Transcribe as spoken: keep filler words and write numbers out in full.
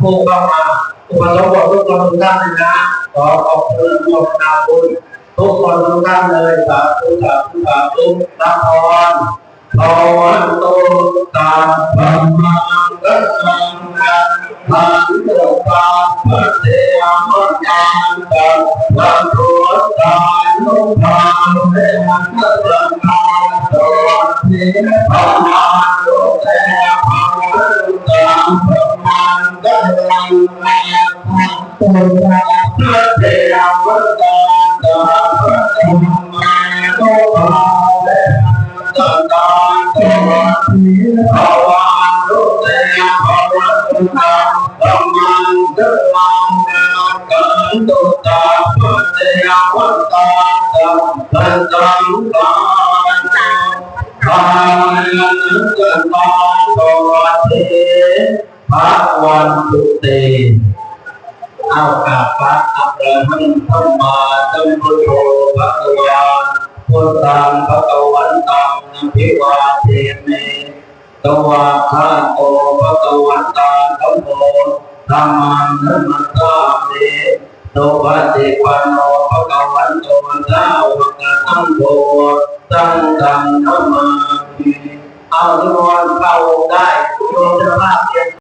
ผู้เข้ามาอุปสมบททุกคนทุกท่านเลยนะ ขอขอบคุณอนุโมทนาบุญทุกคนทุกท่านเลย สาธุ สาธุ สาธุ รับพร Bhavatu sabbamaṅgalaṃ, rakkhantu sabbadevatā, sabbabuddhānubhāvena, sadā sotthī bhavantu te. Bhavatu sabbamaṅgalaṃ, rakkhantu sabbadevatā, sabbadhammānubhāvena, sadā sotthī bhavantu te. Bhavatu sabbamaṅgalaṃ, rakkhantu sabbadevatā, sabbasaṅghānubhāvena, sadā sotthī bhavantu te. เอา กราบพระ Arahaṃ sammāsambuddho bhagavā, buddhaṃ bhagavantaṃ abhivādemi. Svākkhāto bhagavatā dhammo, dhammaṃ namassāmi. Supaṭipanno bhagavato sāvakasaṅgho, saṅghaṃ namāmi. เอา นิมนต์เข้าได้